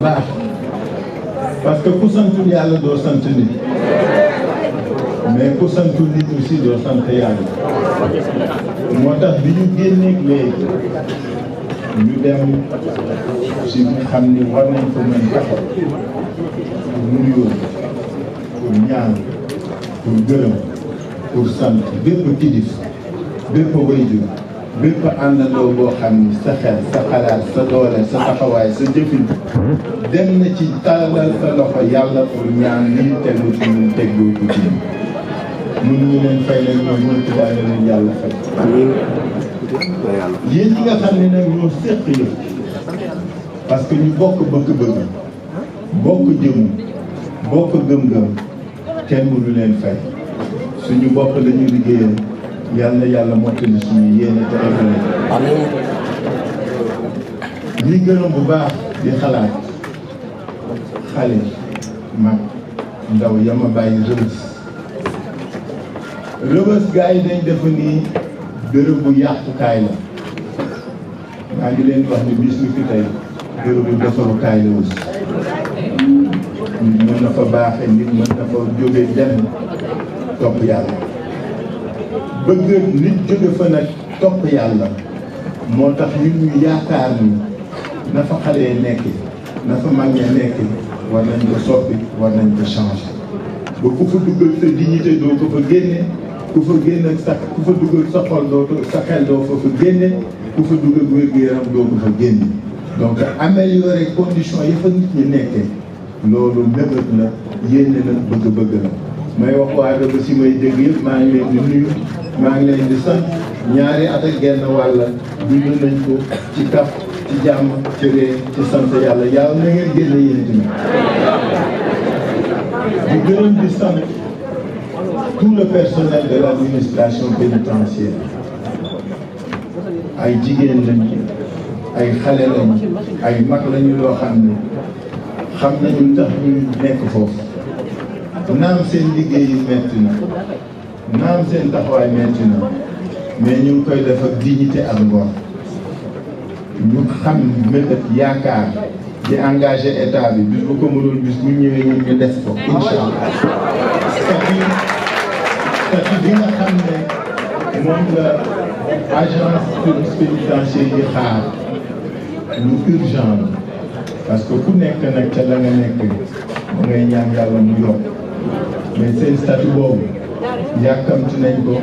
baax parce que ku santul yàlla doo sant nit mais ku santul nit aussi doo sant yàlla moo tax bi ñu génneeg léegi ñu dem si nga xam ni war nañ ko mën taxaw pour nuyoo pour ñaan pour gërëm pour sant bépp kilifa bépp wayjur bépp àndandoo boo xam ni sa xel sa xalaat sa doole sa taxawaay sa jëfin dem na ci tàllal sa loxo yàlla pour ñaan lii tegu ci ñun teggoo ko ci ñun ñu leen fay leen ñoom ñëpp daal leen yàlla fay. yéen ñi nga xam ne nag ñoo séq yëpp parce que ñu bokk bëgg-bëgg bokk jëm bokk gëm-gëm kenn mënu leen fay suñu bopp la ñu liggéeyal yàlla yàlla mottali suñu yéene te eggale ñi gërëm bu baax di xalaat xale mag ndaw yama bàyyi Rebeuss gars yi dañ def nii bërëb bu yàqukaay la maa ngi leen wax ni bis mi fi tey bërëb bu defarukaay la aussi nit mën na fa baaxee nit mën na fa jóge dem topp yàlla bëgg nit jóge fa nag topp yàlla moo tax ñun ñu yaakaar ni na fa xale yi nekk na fa mag ña nekk war nañ ko soppi war nañ ko changer ba ku fa duggal sa dignité doo ko fa génne ku fa génn ak sa ku fa duggal sa xol doo sa xel doo ko fa génne ku fa duggal wér-gu-yaram doo ko fa génne donc améliorer condition yi fa nit ñi nekkee loolu mébét la yéene la bëgg-bëgg la may wax waa Rebeuss si may dégg yëpp maa ngi leen di nuyu maa ngi leen di sant ñaari at ak genn wàll dund nañ ko ci kaf ci jàmm ci ree ci sant yàlla yàlla na ngeen génne yéen tamit di gërëm di sant tout le personnel de l'administration pénitentiaire ay jigéen lañu ay xale lañu ay mag lañu loo xam ne xam nañu tax ñu nekk foofu naam seen liggéey yi metti na naam seen taxawaay metti na mais ñu ngi koy def ak dignité ak ngor ñu xam mébét yaakaar di engagé état bi bis bu ko mënul bis bu ñëwee ñun ñu def ko incha allah statut bi nga xam ne moom la agence pénitentiaire yi xaar lu urgent la parce que ku nekk nag ca la nga nekk da ngay ñaan yàlla mu yokk mais seen statut boobu yàkkamti nañ ko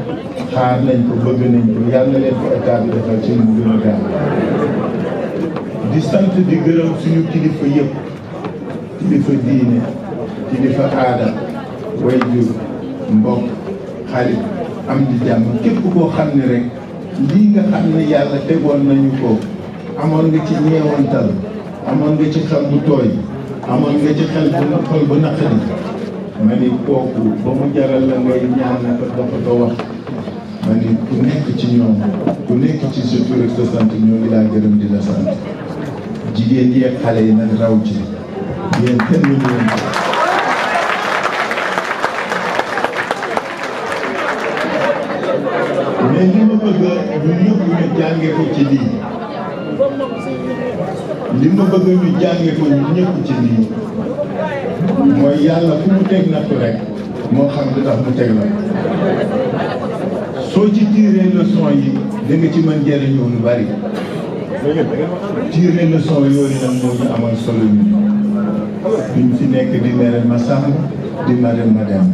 xaar nañ ko bëgg nañ ko yàlla leen ko état bi defal ci mu gën a gaaw di sant di gërëm suñu kilifa yëpp kilifa diine kilifa aada wayjur mbokk xarit am di jàmm képp koo xam ne rek lii nga xam ne yàlla tegoon nañu ko amoon nga ci ñeewantal amoon nga ci xel bu tooy amoon nga ci xel bu xol bu naqari ma ni kooku ba mu jaral la ngay ñaan naka dafa ko wax ma ni ku nekk ci ñoom ku nekk ci sa tur ak sa sant ñoo ngi laa gërëm di la sant jigéen yi ak xale yi nag raw ci yéen kenn ñu leen mais li ma bëgg ñu ñëpp ñu jànge ko ci lii li ma bëgg ñu jànge ko ñu ñëpp ci lii mooy yàlla fu mu teg nattu rek moo xam lu tax mu teg la soo ci tiré leçon yi da nga ci mën jëriñoo lu bari tiré leçon yooyu nag moo ñu amal solo ñu duñ fi nekk di mere ma sàmm di mere ma dem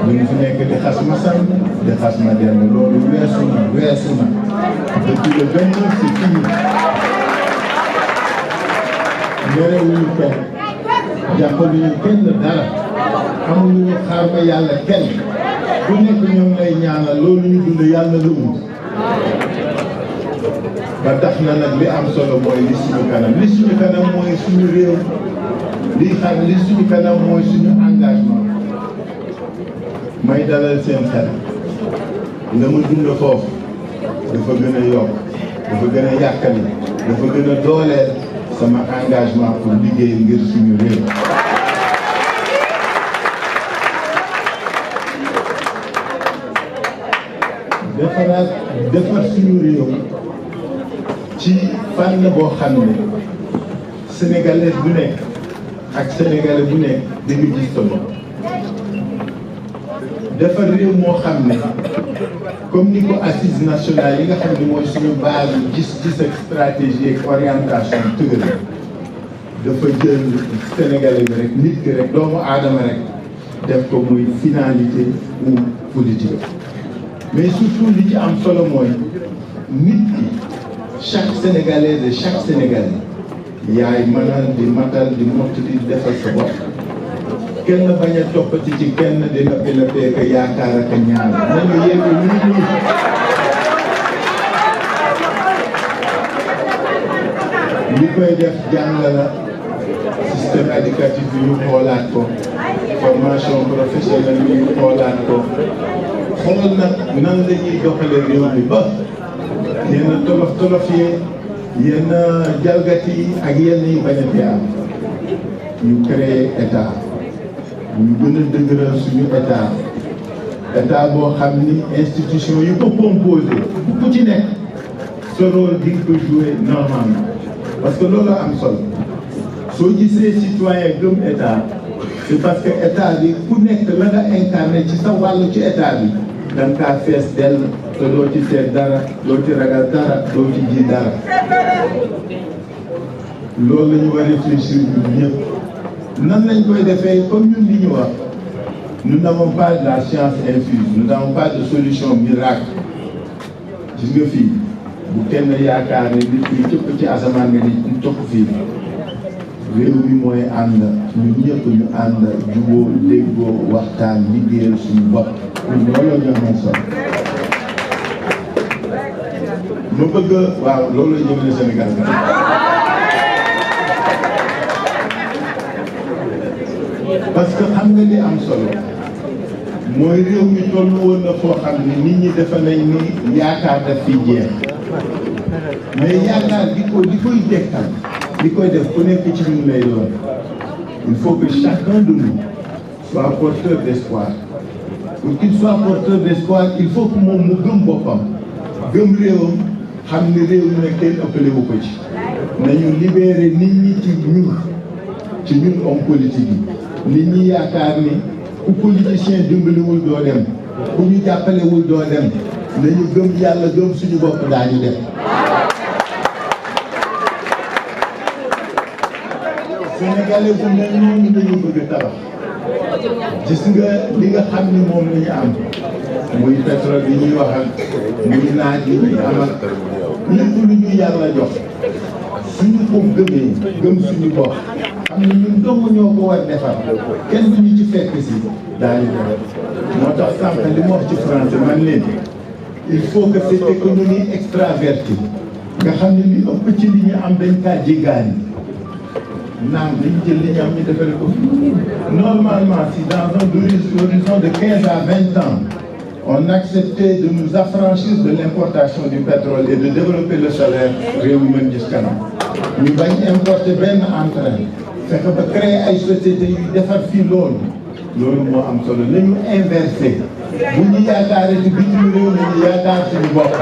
duñ fi nekk di xas ma sàmm di xas ma dem loolu weesu na depuis le 29 c'est fini merewuñu kenn jàppaluñu kenn dara amuñu xaar ma yàlla kenn bu nekk ñoom lay ñaanal loolu ñu dund yàlla la ut ba tax na nag li am solo mooy li suñu kanam mooy suñu réew li suñu kanam mooy suñu engagement may dalal seen xel la ma dund foofu dafa gën a yokk dafa gën a yàkkali dafa gën a dooleel sama engagement pour liggéey ngir suñu réew defar suñu réew ci fànn boo xam ne sénégalais bu nekk ak sénégalais bu nekk da nga gis sa bopp dafa réew moo xam ne comme ni ko assises nationales yi nga xam ne mooy suñu base gis-gis ak stratégie ak orientation tëggal dafa jël sénégalais bi rek nit ki rek doomu aadama rek def ko muy finalité ou politique mais surtout li ci am solo mooy nit ki chaque sénégalaise et chaque sénégalais yaay mënal di matal di mottali di defal sa bopp kenn bañ a toppati ci kenn di lëppee ka yaakaar ak ñaar nañu yegg nit ñi li koy def jàng la système éducatif bi ñu xoolaat ko formation professionnelle bi ñu xoolaat ko xool nag nan la ñuy doxalee réew mi ba yenn tolof yi yenn jalgati yi ak yenn yi bañ a fi am ñu créer état ñu gën a dëgëral suñu état boo xam ni institution yu ko composé ku ci nekk sa rôle di nga ko jouer normalement parce que loolu am solo soo gisee citoyen gëm état c'est parce que état bi ku nekk la nga incarné ci sa wàllu ci état bi da nga kaa fees dell te doo ci seet dara doo ci ragal dara doo ci ji dara loolu la ñu war a réfléchir ñun ñëpp nan lañ koy defee comme ñun li ñu wax nous n'avons pas de la science infuse nous n'avons pas de solution miracle gis nga fii bu kenn yaakaar ne nit ñi cëpp ci asamaan nga ni ñu topp fii réew mi mooy ànd ñun ñëpp ñu ànd jubóo déggoo waxtaan liggéeyal suñu bopp loolu ñoo mën solo ma bëgg waaw loolu la jëmale Sénégal parce que xam nga li am solo mooy réew mi toll woon na foo xam ne nit ñi defe nañ ni yaakaar daf fi jeex mais yaakaar di koy dekkal di koy def ku nekk ci ñun lay doon il faut que chacun de nous soit porteur d'espoir pour qu'il soit porteur d'espoir il faut que moom mu gëm boppam gëm réewam xam ni réew mi nag kenn ëppale wu ko ci nañu libérer nit ñi ci ñun homme politique yi nit ñi yaakaar ni ku politicien dimbaliwul doo dem ku ñu jàppalewul doo dem nañu gëm yàlla gëm suñu bopp daañu dem sénégalais bu mel noonu dañu bëgg tabax gis nga li nga xam ni moom la ñu am muy pétrole bi ñuy wax ak muy naaj yi ñuy am ak lépp lu ñu yàlla jox suñu ko gëmee gëm suñu bopp xam ne ñun dong ñoo ko war defar kenn du ñu ci fekk si daañu ko moo tax sànq li ma wax ci français man leen il faut que cette économie extravertie nga xam ne li ëpp ci li ñu am dañ kaa jéggaani naam dañu jël li ñu am ñu defare ko normalement si dans un horizon de 15 à 20 ans on acceptait de nous affranchir de l'importation du pétrole et de développer le solaire réew mi mën gis kanam ñu bañ importer benn entrain fexe ba créer ay sociétés yu defar fii loolu moo am solo nañu inversé bu ñu yaakaaree ci bitim réew nañu yaakaar suñu bopp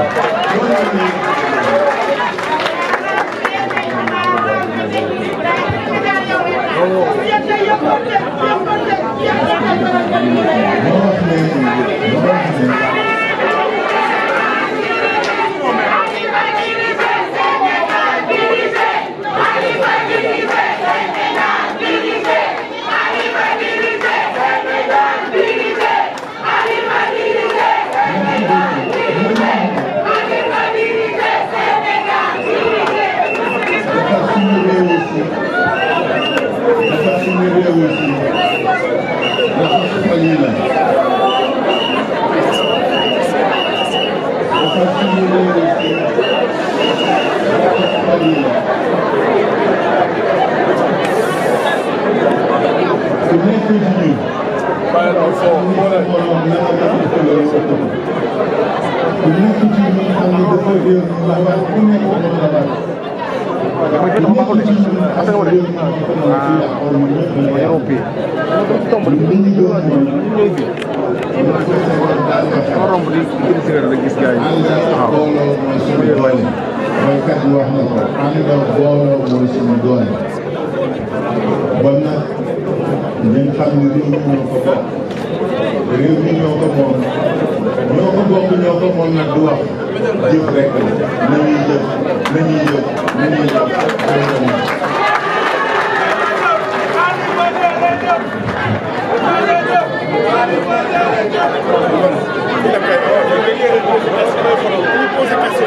bon nag xam ne réew mi ñoo ko bokk réew mi ñoo ko moom ñoo ko moom nag du wax jëf rek nañuy jëf nañuy jëf nañuy jëf. Il a